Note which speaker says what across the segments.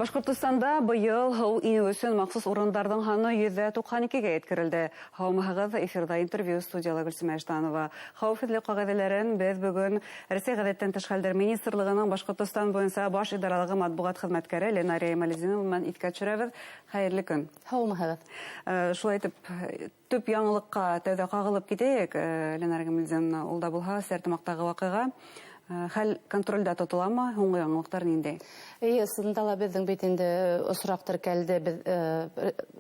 Speaker 1: Башҡортостанда быйыл һыу инеү өсөн махсус урындарҙың һаны 192-гә еткерелде. Һаумыһығыҙ, эфирҙа интервью, студияла Гөлсимә Иштанова. Хәүефһеҙлек ҡағиҙәләрен беҙ бөгөн Рәсәй Ғәҙәттән тыш хәлдәр министрлығының Башҡортостан буйынса баш идаралығы матбуғат хеҙмәткәре Ленария Ямалетдинова менән иҫкә төшөрәбеҙ. Хәйерле көн.
Speaker 2: Һаумыһығыҙ.
Speaker 1: Шулай итеп, төп яңылыҡҡа тәүҙә ҡағылып китәйек, Ленария Ямалетдиновна, ул да булһа Стәрлетамаҡтағы ваҡиға. Хәл контролдә тотоламы? Һуңғы яңылыҡтар ниндәй?
Speaker 2: Эйе, ысынында ла беҙҙең бит инде осраҡ теркәлде, беҙ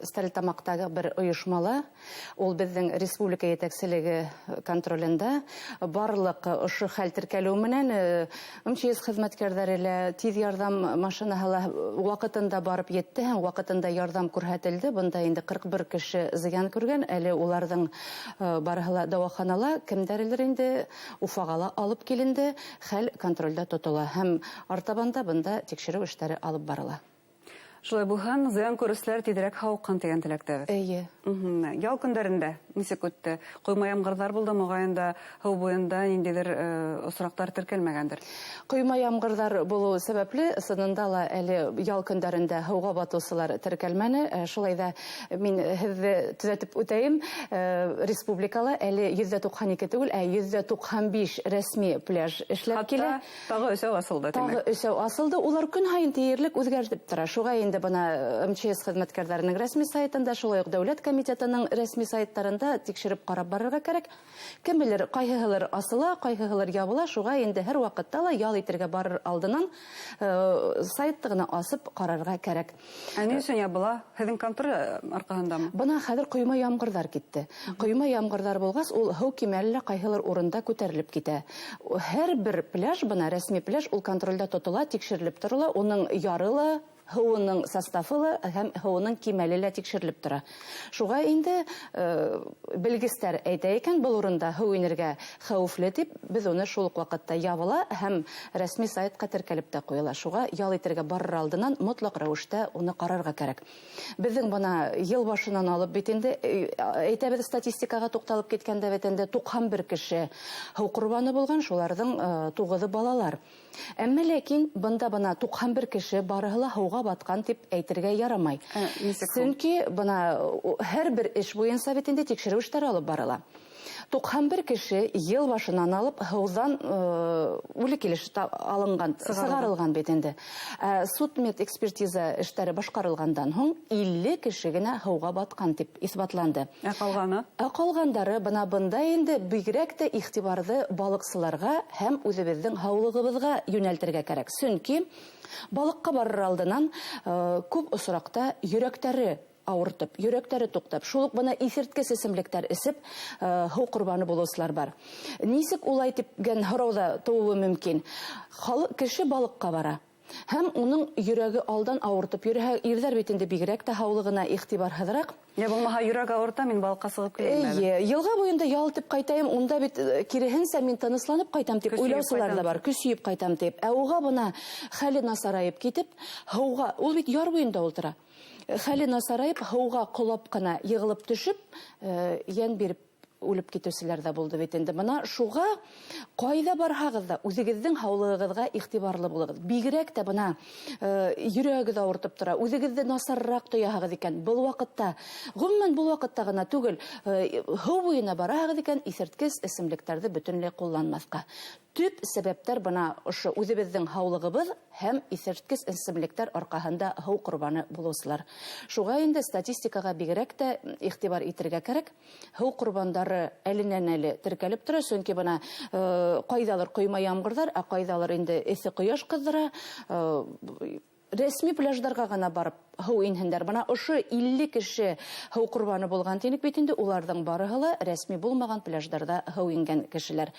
Speaker 2: Стәрлетамаҡтағы бер ойошмала, ул беҙҙең республика етәкселеге контролендә. Барлыҡ ошо хәл теркәлеү менән МЧС хеҙмәткәрҙәре лә, тиҙ ярҙам машинаһы ла ваҡытында барып етте һәм ваҡытында ярҙам күрһәтелде. Бында инде 41 кеше зыян күргән, әле уларҙың барыһы ла дауаханала, кемдәрелер инде Уфаға ла алып киленде. Хәл контролдә тотола һәм артабан да бында тикшереү эштәре алып барыла.
Speaker 1: Шулай булһын, зыян күреүселәр тиҙерәк һауыҡһын тигән теләктәбеҙ.
Speaker 2: Эйе.
Speaker 1: Ял көндәрендә нисек үтте? Ҡойма ямғырҙар булды, моғайын да һыу буйында ниндәйҙер осраҡтар теркәлмәгәндер.
Speaker 2: Ҡойма ямғырҙар булыу сәбәпле, ысынында ла әле ял көндәрендә һыуға батыусылар теркәлмәне. Шулай ҙа мин һеҙҙе төҙәтеп үтәйем. Республикала әле 192 түгел, ә 195 рәсми пляж эшләп килә.
Speaker 1: Тағы өсәү асылды,
Speaker 2: тимәк. Тағы өсәү асылды. Улар көн һайын тиерлек үҙгәртеп тора. Шуға инде бына МЧС хеҙмәткәрҙәренең рәсми сайтында, шулай уҡ дәүләт комитетының рәсми сайттарында тикшереп ҡарап барырға кәрәк. Кем белер, ҡайһыһылыр асыла, ҡайһыһылыр ябыла. Шуға инде һәр ваҡытта ла ял итергә барыр алдынан сайтты ғына асып ҡарарға кәрәк.
Speaker 1: Ә ни өсөн ябыла? Һеҙҙең контроль арҡаһындамы?
Speaker 2: Бына хәҙер ҡойма ямғырҙар китте. Ҡойма ямғырҙар булғас, ул һыу кимәле лә ҡайһылыр урында күтәрелеп китә. Һәр бер пляж, бына рәсми пляж, ул контролдә тотола, тикшерелеп торола, уның яры ла, һыуының составы ла һәм һыуының кимәле лә тикшерелеп тора. Шуға инде белгестәр әйтә икән, был урында һыу инергә хәүефле тип, беҙ уны шул уҡ ваҡытта ябыла һәм рәсми сайтҡа теркәлеп тә ҡуйыла. Шуға ял итергә барыр алдынан мотлаҡ рәүештә уны ҡарарға кәрәк. Беҙҙең бына йыл башынан алып бит инде, әйтәбеҙ, статистикаға туҡталып киткәндә бит инде 91 кеше һыу ҡорбаны булған, шуларҙың 9-ы балалар. Әммә ләкин бында бына 91 кеше барыһы ла һыуға батҡан тип әйтергә ярамай.
Speaker 1: Нисек һуң?
Speaker 2: Сөнки бына һәр бер эш буйынса бит инде тикшереү эштәре алып барыла. 91 кеше йыл башынан алып һыуҙан үле килеш алынған, сығарылған бит инде. Суд-мед экспертиза эштәре башҡарылғандан һуң 50 кеше генә һыуға батҡан тип иҫбатланды.
Speaker 1: Ә ҡалғаны?
Speaker 2: Ә ҡалғандары бына бында инде бигерәк тә иғтибарҙы балыҡсыларға һәм үҙебеҙҙең һаулығыбыҙға йүнәлтергә кәрәк. Сөнки балыҡҡа барыр алдынан күп осраҡта йөрәктәре ауыртып, йөрәктәре туҡтап, шул уҡ бына иҫерткес эсемлектәр эсеп, һыу ҡорбаны булыусылар бар. Нисек улай тигән һорау ҙа тыуыуы мөмкин. Кеше балыҡҡа бара һәм уның йөрәге алдан ауыртып йөрөһә, ирҙәр бит инде бигерәк тә һаулығына иғтибарһыҙыраҡ.
Speaker 1: Йә булмаһа йөрәк ауырта, мин балыҡҡа сығып киләм әле.
Speaker 2: Эйе, йылға буйында ял итеп ҡайтайым, унда бит киреһенсә мин тынысланып ҡайтам тип
Speaker 1: Көсөйөп
Speaker 2: уйлаусылар да
Speaker 1: ҡайтам.
Speaker 2: бар, көсөйөп ҡайтам тип. Ә уға бына хәле насарайып китеп, һыуға, ул бит яр буйында ултыра. Хәле насарайып, һыуға ҡолап ҡына йығылып төшөп, йән биреп үлеп китеүселәр ҙә булды бит инде. Бына шуға ҡайҙа барһағыҙ ҙа үҙегеҙҙең һаулығығыҙға иғтибарлы булығыҙ. Бигерәк тә бына йөрәгегеҙ ауыртып тора, үҙегеҙҙе насарыраҡ тояһығыҙ икән, был ваҡытта, ғөмүмән был ваҡытта ғына түгел, һыу буйына бараһығыҙ икән, иҫерткес эсемлектәрҙе бөтөнләй ҡулланмаҫҡа. Төп сәбәптәр бына ошо үҙебеҙҙең һаулығыбыҙ һәм иҫерткес эсемлектәр арҡаһында һыу ҡорбаны булыусылар. Шуға инде статистикаға бигерәк тә иғтибар итергә кәрәк. Һыу ҡорбандары әленән-әле теркәлеп тора, сөнки бына ҡайҙалыр ҡойма ямғырҙар, ә ҡайҙалыр инде эҫе ҡояш ҡыҙҙыра. Рәсми пляждарға ғына барып һыу инһендәр. Бына ошо 50 кеше һыу ҡорбаны булған тинек бит инде, уларҙың барыһы ла рәсми булмаған пляждарҙа һыу ингән кешеләр.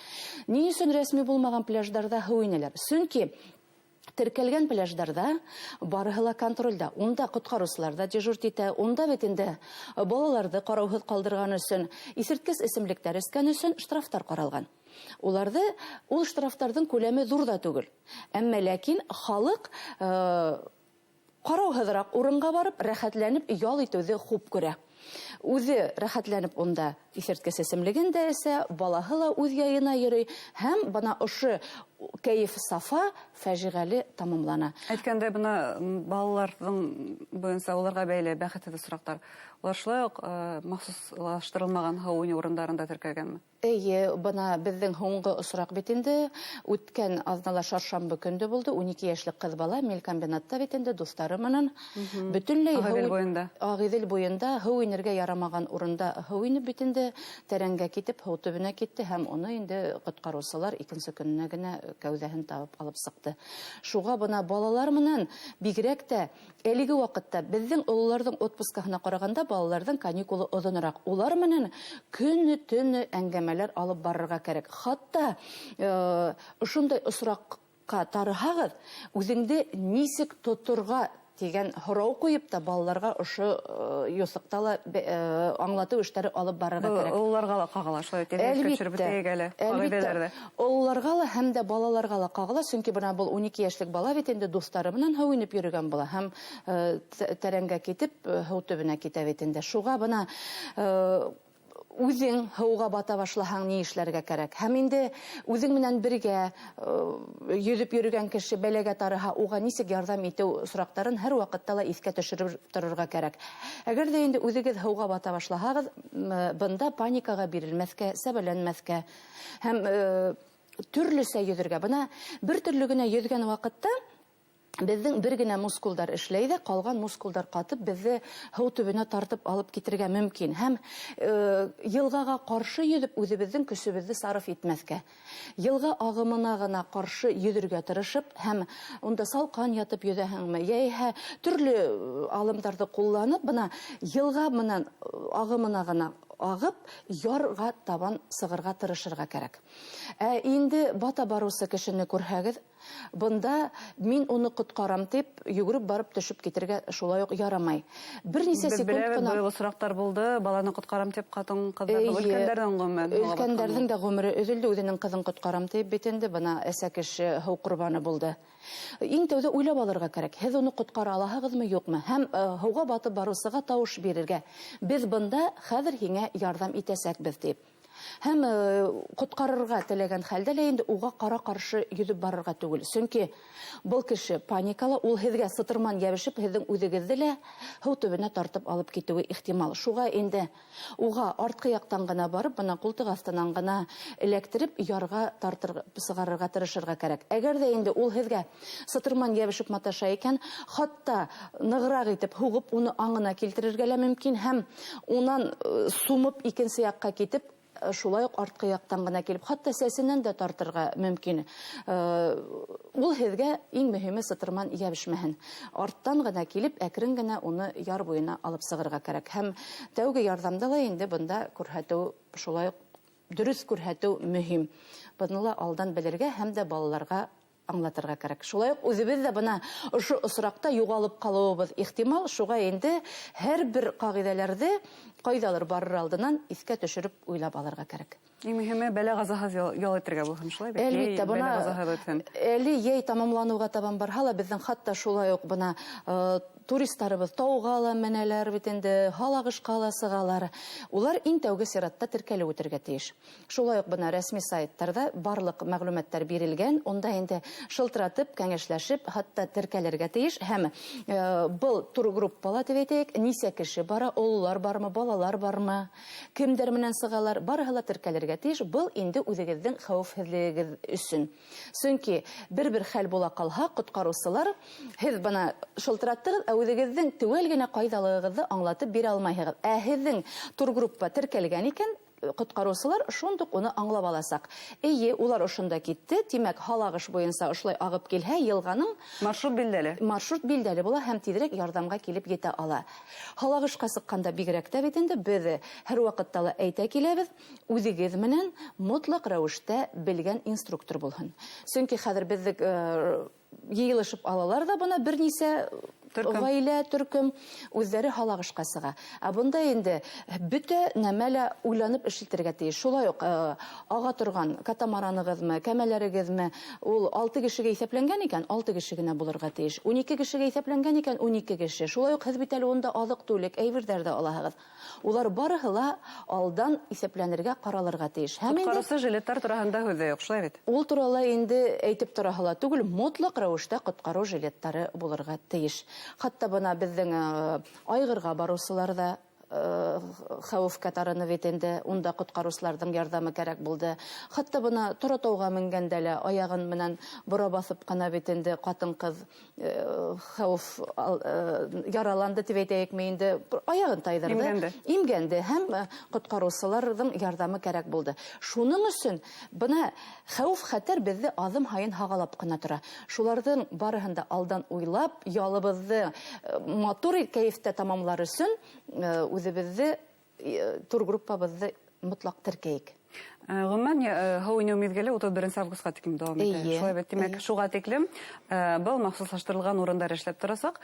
Speaker 2: Ни өсөн рәсми булмаған пляждарҙа һыу инәләр? Сөнки теркәлгән пляждарҙа барыһы ла контролдә. Унда ҡотҡарыусылар ҙа дежурт итә, унда бит инде балаларҙы ҡарауһыҙ ҡалдырған өсөн, иҫерткес эсемлектәр эскән өсөн штрафтар ҡаралған. Ул штрафтарҙың күләме ҙур ҙа түгел. Әммә ләкин халыҡ ҡарауһыҙыраҡ урынға барып, рәхәтләнеп ял итеүҙе хуп күрә. Үҙе рәхәтләнеп унда иҫерткес эсемлеген дә эсә, балаһы ла үҙ яйына йөрөй һәм бына ошо Кәйеф сафа фажиғәле тамамлана.
Speaker 1: Әйткәндәй, бына балаларҙың буйынса уларға бәйле бәхетһеҙ осраҡтар. Улар шулай уҡ махсуслаштырылмаған һыу инеү урындарында теркәлгәнме?
Speaker 2: Эйе, бына беҙҙең һуңғы осраҡ бит инде үткән аҙнала шаршамбы көндө булды. 12 йәшлек ҡыҙ бала мелкомбинатта бит инде дуҫтары менән бөтөнләй Ағиҙел буйында һыу инергә ярамаған урында һыу инеп бит инде тәрәнгә китеп һыу төбөнә китте һәм уны инде ҡотҡарыусылар икенсе көнөнә генә кәүҙәһен табып алып сыҡты. Шуға бына балалар менән бигерәк тә әлеге ваҡытта беҙҙең ололарҙың отпускаһына ҡарағанда балаларҙың каникулы оҙонораҡ. Улар менән көнө-төнө әңгәмәләр алып барырға кәрәк. Хатта ошондай осраҡҡа тарыһағыҙ, үҙеңде нисек тоторға тигән һорау ҡуйып та балаларға ошо юҫыҡта ла аңлатыу эштәре алып барырға кәрәк.
Speaker 1: Ололарға ла ҡағыла, шулай итеп, төшөрөп бөтәйек әле ҡағиҙәләрҙе.
Speaker 2: Ололарға ла һәм дә балаларға ла ҡағыла, сөнки бына был 12 йәшлек бала бит инде дуҫтары менән һыу инеп йөрөгән була һәм тәрәнгә китеп һыу төбөнә китә бит инде. Шуға бына үҙең һыуға бата башлаһаң ни эшләргә кәрәк? Һәм инде үҙең менән бергә йөҙөп йөрөгән кеше бәләгә тарыһа, уға нисек ярҙам итеү осраҡтарын һәр ваҡытта ла иҫкә төшөрөп торорға кәрәк. Әгәр ҙә инде үҙегеҙ һыуға бата башлаһағыҙ, бында паникаға бирелмәҫкә, сәбәләнмәҫкә һәм төрлөсә йөҙөргә. Бына бер төрлө генә йөҙгән ваҡытта беҙҙең бер генә мускулдар эшләй ҙә, ҡалған мускулдар ҡатып, беҙҙе һыу төбөнә тартып алып китергә мөмкин. Һәм йылғаға ҡаршы йөҙөп, үҙебеҙҙең көсөбөҙҙө сарыф итмәҫкә. Йылға ағымына ғына ҡаршы йөҙөргә тырышып, һәм унда салҡан ятып йөҙәһеңме, йәиһә төрлө алымдарҙы ҡулланып, бына йылға менән ағымына ғына ағып, ярға табан сығырға тырышырға кәрәк. Ә инде бата барыусы кешене күрһәгеҙ, бында мин уны ҡотҡарам тип йүгереп барып төшөп китергә шулай уҡ ярамай. Бер нисә секунд ҡына.
Speaker 1: Беҙ осраҡтар булды, баланы ҡотҡарам тип ҡатын-ҡыҙҙарҙың, өлкәндәрҙең ғөмүмән.
Speaker 2: Өлкәндәрҙең дә ғүмере өҙөлдө, үҙенең ҡыҙын ҡотҡарам тип бит инде бына әсә кеше һыу ҡорбаны булды. Иң тәүҙә уйлап алырға кәрәк, һеҙ уны ҡотҡара алаһығыҙмы, юҡмы? Һәм һыуға батып барыусыға тауыш бирергә. Беҙ бында хәҙер һиңә ярҙам итәсәкбеҙ тип. Һәм ҡотҡарырға теләгән хәлдә лә инде уға ҡара-ҡаршы йөҙөп барырға түгел. Сөнки был кеше паникала, ул һеҙгә сытырман йәбешеп, һеҙҙең үҙегеҙҙе лә һыу төбөнә тартып алып китеүе ихтимал. Шуға инде уға артҡы яҡтан ғына барып, бына ҡултыҡ аҫтынан ғына эләктереп, ярға тартырға, сығарырға тырышырға кәрәк. Әгәр ҙә инде ул һеҙгә сытырман йәбешеп маташа икән, хатта нығыраҡ итеп һуғып, уны аңына килтерергә лә мөмкин һәм унан сумып икенсе яҡҡа китеп, шулай уҡ артҡы яҡтан ғына килеп, хатта сәсенән дә тартырға мөмкин. Ул һеҙгә иң мөһиме сытырман йәбешмәһен. Арттан ғына килеп, әкрен генә уны яр буйына алып сығырға кәрәк. Һәм тәүге ярҙамды ла инде бында күрһәтеү, шулай уҡ дөрөҫ күрһәтеү мөһим. Быны ла алдан белергә һәм дә балаларға аңлатырға кәрәк. Шулай уҡ үҙебеҙ дә бына ошо осраҡта юғалып ҡалыуыбыҙ ихтимал. Шуға инде һәр бер ҡағиҙәләрҙе ҡайҙалыр барыр алдынан иҫкә төшөрөп уйлап алырға кәрәк.
Speaker 1: Иң мөһиме бәлә ҡазаһыҙ ял итергә булһын, шулай бит?
Speaker 2: Әлбиттә, бына әле йәй тамамланыуға табан барһа ла, беҙҙең хатта шулай уҡ бына туристарыбыҙ тауға ла менәләр бит инде, һалағышҡа ла сығалар. Улар иң тәүге сиратта теркәлеп үтергә тейеш. Шулай уҡ бына рәсми сайттарҙа барлыҡ мәғлүмәттәр бирелгән, унда инде шылтыратып, кәңәшләшеп, хатта теркәлергә тейеш. Һәм был тургруппала тип әйтәйек, нисә кеше бара, ололар бармы, балалар бармы, кемдәр менән сығалар, барыһы ла теркәлергә тейеш. Был инде үҙегеҙҙең хәүефһеҙлегегеҙ өсөн. Сөнки бер-бер хәл була ҡалһа, ҡотҡарыусылар һеҙ бына шылтыраттығыҙ, ә үҙегеҙҙең теүәл генә ҡайҙалығығыҙҙы аңлатып бирә алмайһығыҙ. Ә һеҙҙең тургруппа теркәлгән икән, ҡотҡарыусылар шундуҡ уны аңлап аласаҡ. Эйе, улар ошонда китте, тимәк, һалағыш буйынса ошолай ағып килһә, йылғаның
Speaker 1: маршрут билдәле.
Speaker 2: Маршрут билдәле була һәм тиҙерәк ярҙамға килеп етә ала. Һалағышҡа сыҡҡанда бигерәк тә бит инде беҙ һәр ваҡытта ла әйтә киләбеҙ, үҙегеҙ менән мотлаҡ рәүештә белгән инструктор булһын. Сөнки хәҙер беҙҙе йыйылышып алалар ҙа бына бер нисә Ғаилә төркөм үҙҙәре һалағышҡа сыға. Ә бында инде бөтә нәмә лә уйланып эш итергә тейеш. Шулай уҡ аға торған катамаранығыҙмы, кәмәләрегеҙме, ул 6 кешегә иҫәпләнгән икән, 6 кеше генә булырға тейеш. 12 кешегә иҫәпләнгән икән, 12 кеше. Шулай уҡ һеҙ бит әле унда аҙыҡ-түлек, әйберҙәр ҙә алаһығыҙ. Улар барыһы ла алдан иҫәпләнергә, ҡаралырға тейеш.
Speaker 1: Һәм ҡотҡарыусы жилеттар тураһында һүҙ ҙә юҡ, шулай бит?
Speaker 2: Ул турала инде әйтеп тораһы ла түгел, мотлаҡ рәүештә ҡотҡарыу жилеттары булырға тейеш. Хатта бына беҙҙең айғырға барыусылар ҙа хәүефкә тарыны бит инде, унда ҡотҡарыусыларҙың ярҙамы кәрәк булды. Хатта бына Торатауға менгәндә лә аяғын менән бора баҫып ҡына бит инде ҡатын-ҡыҙ хәүеф яраланды тип әйтәйекме инде, аяғын тайҙырҙы, имгәнде һәм ҡотҡарыусыларҙың ярҙамы кәрәк булды. Шуның өсөн бына хәүеф-хәтәр беҙҙе аҙым һайын һағалап ҡына тора. Шуларҙың барыһын да алдан уйлап, ялыбыҙҙы матур кәйефтә тамамлар өсөн үҙебеҙҙе, тургруппабыҙҙы мотлаҡ теркәйек.
Speaker 1: Ғөмүмән, һыу инеү миҙгеле 31 августҡа тиклем дауам итә. Шулай бит, тимәк, шуға тиклем был махсуслаштырылған урындар эшләп торасаҡ,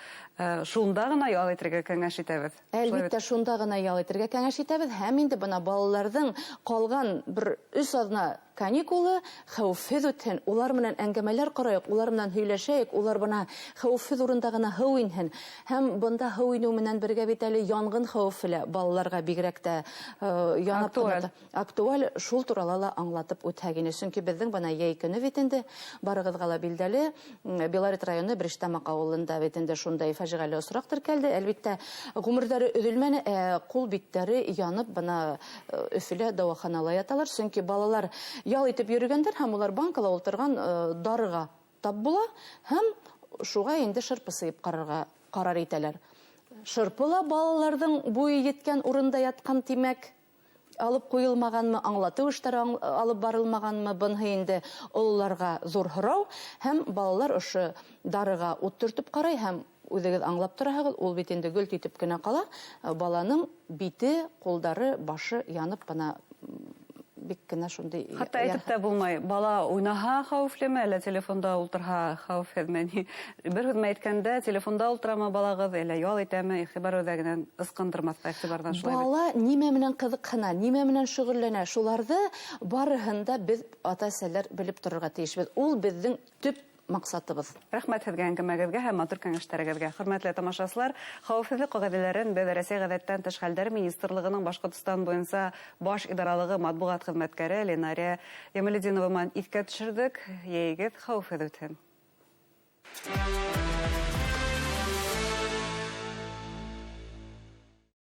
Speaker 1: шунда ғына ял итергә кәңәш итәбеҙ.
Speaker 2: Әлбиттә, шунда ғына ял итергә кәңәш итәбеҙ. Һәм инде бына балаларҙың ҡалған бер 3 аҙна каникулы хәүефһеҙ үтһен, улар менән әңгәмәләр ҡорайыҡ, улар менән һөйләшәйек, улар бына хәүефһеҙ урында ғына һыу инһен. Һәм бында һыу инеү менән бергә бит әле янғын хәүефе лә балаларға бигерәк тә янап тора. Актуаль, шул турала ла аңлатып үтһәк ине. Сөнки беҙҙең бына йәй көнө бит инде барығыҙға ла билдәле, Белорет районы Брештамаҡ ауылында бит инде шундай фажиғәле осраҡ теркәлде. Әлбиттә, ғүмерҙәре өҙөлмәне, ҡул биттәре янып бына Өфөлә дауаханала яталар. Сөнки балалар ял итеп йөрөгәндәр һәм улар банкала ултырған дарыға тап була һәм шуға инде шырпы сыйып ҡарарға ҡарар итәләр. Шырпы ла балаларҙың буйы еткән урында ятҡан, тимәк, алып ҡуйылмағанмы, аңлатыу эштәре алып барылмағанмы, быныһы инде ололарға ҙур һорау. Һәм балалар ошо дарыға ут төртөп ҡарай һәм үҙегеҙ аңлап тораһығыҙ, ул бит инде гөлт итеп кенә ҡала, баланың бите, ҡулдары, башы янып бына бик кенә шундай.
Speaker 1: Хатта әйтеп тә булмай, бала уйнаһа хәүефлеме, әллә телефонда ултырһа хәүефһеҙме? Бер һүҙ менән әйткәндә, телефонда ултырамы балағыҙ, әллә ял итәме, иғтибар үҙәгенән ысҡындырмаҫҡа иғтибарҙан, шулай бит.
Speaker 2: Бала нимә менән ҡыҙыҡһына, нимә менән шөғөлләнә, шуларҙы барыһын да беҙ ата-әсәләр белеп торорға тейешбеҙ. Ул беҙҙең төп маҡсатыбыҙ.
Speaker 1: Рәхмәт һеҙгә әңгәмәгеҙгә һәм матур кәңәштәрегеҙгә. Хөрмәтле тамашасылар, хәүефһеҙлек ҡағиҙәләрен беҙ Рәсәй ғәҙәттән тыш хәлдәр министрлығының Башҡортостан буйынса баш идаралығы матбуғат хеҙмәткәре Ленария Ямалетдинова менән иҫкә төшөрҙөк. Йәйегеҙ хәүефһеҙ үтһен.